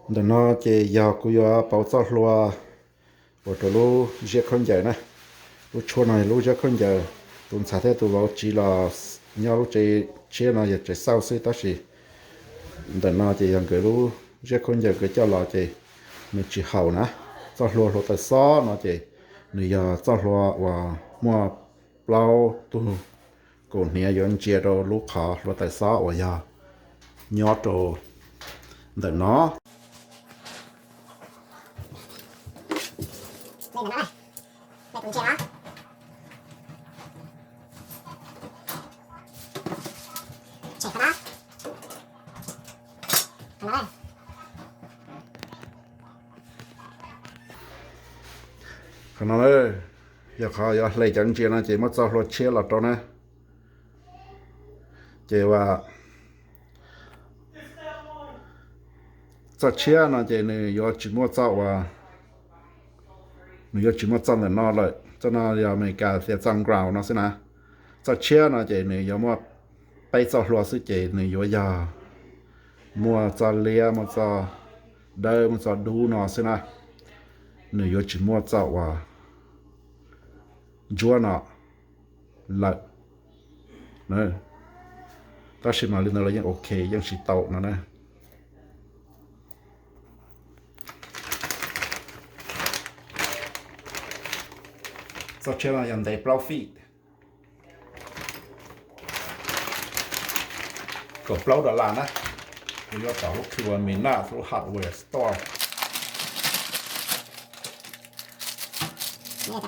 Ntawm no ces yog kuv yuav pauv txoj hlua ua rau lub ziab khaub ncaws na. Lub tshuab no yog lub ziab khaub ncaws, tus ntxhais thiab tus vauv tsiv los nyob lub tsev tshiab no yog tsev xauj xwb, tab sis ntawm no ces yog nkawd lub ziab khaub ncaws nkawd coj los ces nws tsis haum na. Txoj hlua hluav taws xob no ces nws yog txoj hlua uas muaj plaub tug kaum hniav yuav ntsia rau lub qhov hluav taws xob uas yog nyob rau ntawm no. Qhov no yog qhov yuav hle cov ntsia no ces muab txoj hlua tshiab los rau na. Ces uas txoj tshiab no ces nws yuav tsis muaj txoj uas, nws yuav tsis muaj txoj ntawm no lawm. Txoj no yog Amelikas tias txoj ground no xwb na. Txoj tshiab no ces nws yuav muaj peb txoj hlua xwb ces nws yuav yog muaj txoj liab, muaj txoj dawb, muaj txoj dub no xwb na. Nws yuav tsis muaj txoj uas ntsuab no lawm. Tab sis mas li ntawd los yeej ok, yeej siv tau no na. Txoj tshiab no yog ntev plaub feet, kaum plaub dollar na. Kuv yuav tom lub Q one Minaj lub hardware store. Lawm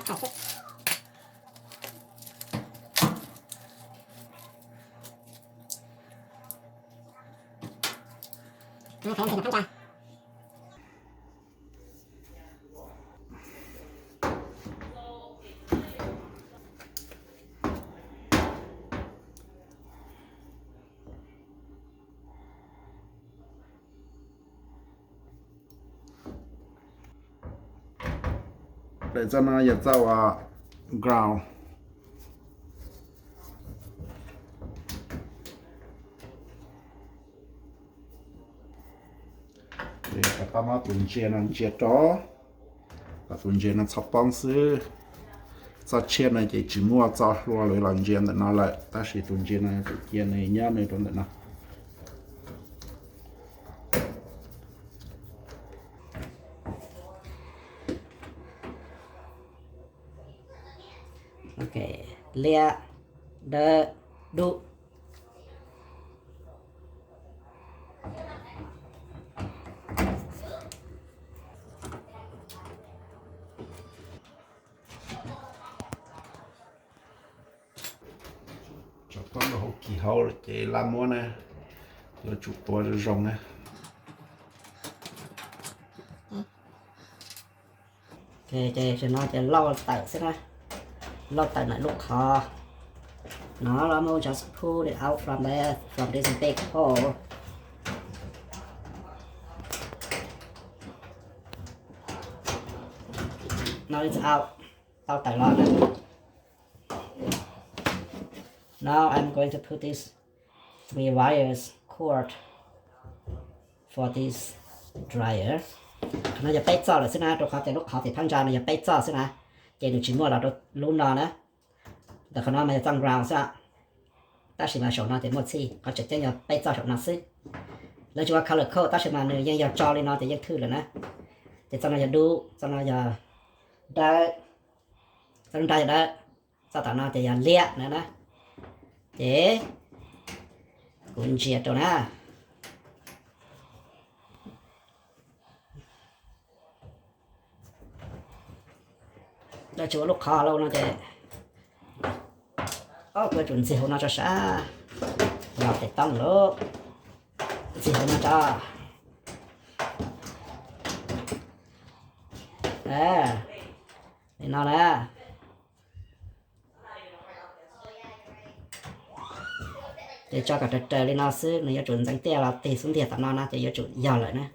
txoj no yog txoj uas ground. Rov qab muab tus ntsia no ntsia rau, kom tus ntsia no txhob poob xwb. Txoj tshiab no ces tsis muaj txoj hlua los ntsia ntawm no lawm, tab sis tus ntsia no tus cia nws nyob nws rau ntawm no. Ok, liab, dawb, dub. Tso koob rau hauv kis hauv ces laj muab na, yuav tsum tuav zoo zoo na. Ces no ces lauj tawm xwb na, lauj tawm ntawm lub qhov no los mus just pull it out from there, from this big hole. Now it's out, tau tawm los na. Now I'm going to put this three wires cord for this dryer. Qhov no yog peb txoj lawm xwb na, rau qhov tias lub qhov tim phab ntsa no yog peb txoj xwb na, ces nws tsis muaj los rau lub no na. Ntawm qhov no mas yog txoj ground xwb, tab sis mas saum no ces muaj txhij, qhov tseem ceeb yog peb txoj saum no xwb. Lawv tsis ua color code tab sis mas nws yeej yog tso li no ces yeej thwj lawm na. Ces txoj no yog dub, txoj no yog dawb, txoj dub nrab yog dawb, txoj tom no ces yog liab na na. Ces kuv ntsia rau na. Lawv tsis ua lub qhov lauj no ces, o, kuv yuav tsum ntxig hauv no tso sav, los tes toob lawm, ntxig hauv no tso. Li no na. Ces tso kom raws raws li no xwb, nws yuav tsum ntxeev tiaj los tig xub ntiag tom no na ces yuav tsum yog lawm na.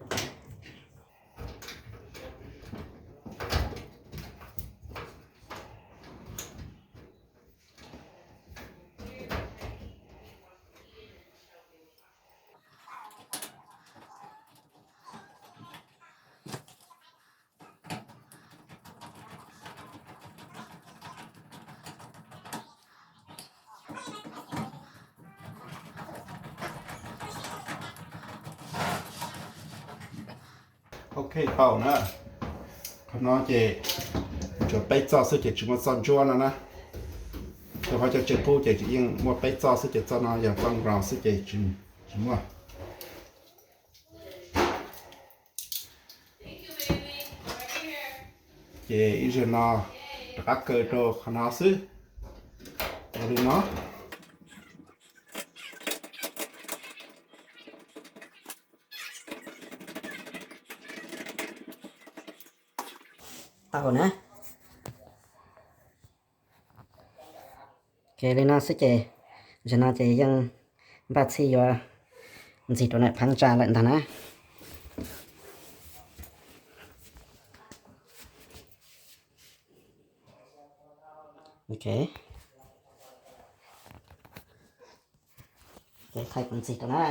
Ok, tau na. Qhov no ces tsuas peb txoj xwb ces tsis muaj txoj ntsuab no na. Rau qhov cov tsev qub ces yeej muaj peb txoj xwb ces txoj no yog txoj nkaus xwb ces tsis muaj. Ces ib zaug no rov qab kaw rau qhov no xwb. Ua li no. Tau na. Ces li no xwb ces, zaum no ces yeej npaj txhij yuav ntxig rau ntawm phab ntsa lawm ntag na. Ok. Ces thaij kuv ntxig rau na.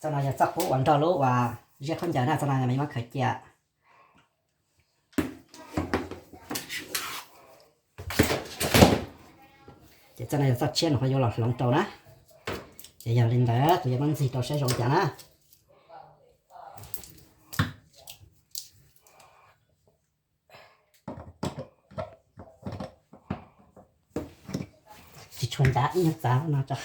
Txoj no yog txoj qub uas nrog lub uas ziab khaub ncaws na, txoj no yog me mab khaws cia. Ces txoj no yog txoj tshiab no qhov yuav los hloov rau na. Ces yog li ntawd kuv yuav muab ntxig rau saib zoo cas na. Tsis tshua ncav ib nyuag txav no tso.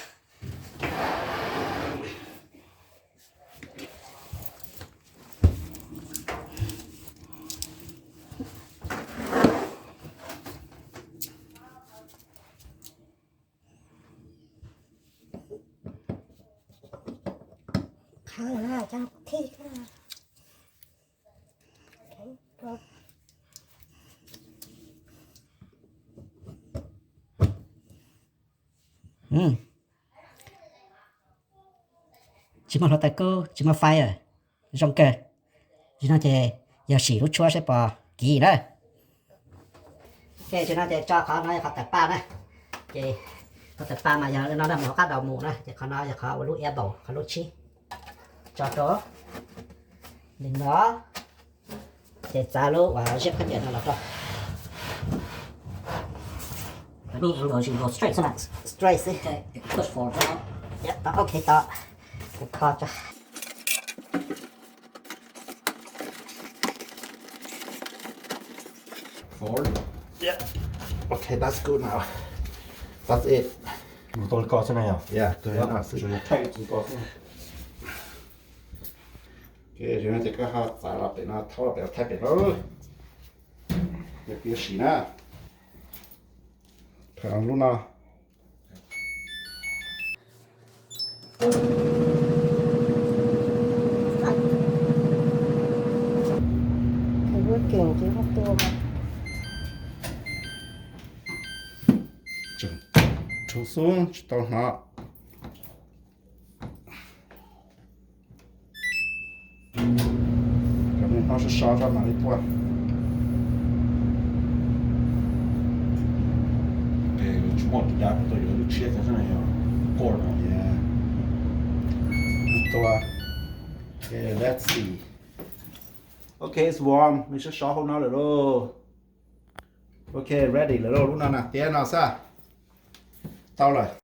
Tsis muaj hluav taws kub, tsis muaj fire, zoo kawg. Zaum no ces yog sim lub tshuab saib puas kiv na. Ok, zaum no ces tso qhov no yog qhov tawm paj na. Ces qhov tawm paj mas yog li no na, mus hauv qab daus mus na, ces qhov no yog qhov ua lub elbow, qhov lub tshib. Tso rau li no. Ces txav lub uas ziab khaub ncaws no los rau. Let me angle you go straight, isn't it? Straight xwb. Okay, if you push forward, right? Yep, tau, ok, tau. Kuv kho tso. Forward. Yeah. Okay, that's good now. That's it. Mus tau li ko xwb na yog? Yeah, to li ko xwb. Thaij li ko xwb. Ok, zaum no ces koj ho txav los pem no, thaub los pem, thaij pem no. Yog kuv yuav sim na. Thaij lub no. Tseem rhuav xub tsis tau hnov. Cov no hnov sov sov tso mam li tua. Tsis muaj tus dav kuj tau yuav lub tshiab xwb na yog. Tua. Ok, let's see. Ok, it's warm, nws sov sov hauv no lawm lauj. Ok, ready lawm lauj, lub no na, tiav no xwb. Tau lawm.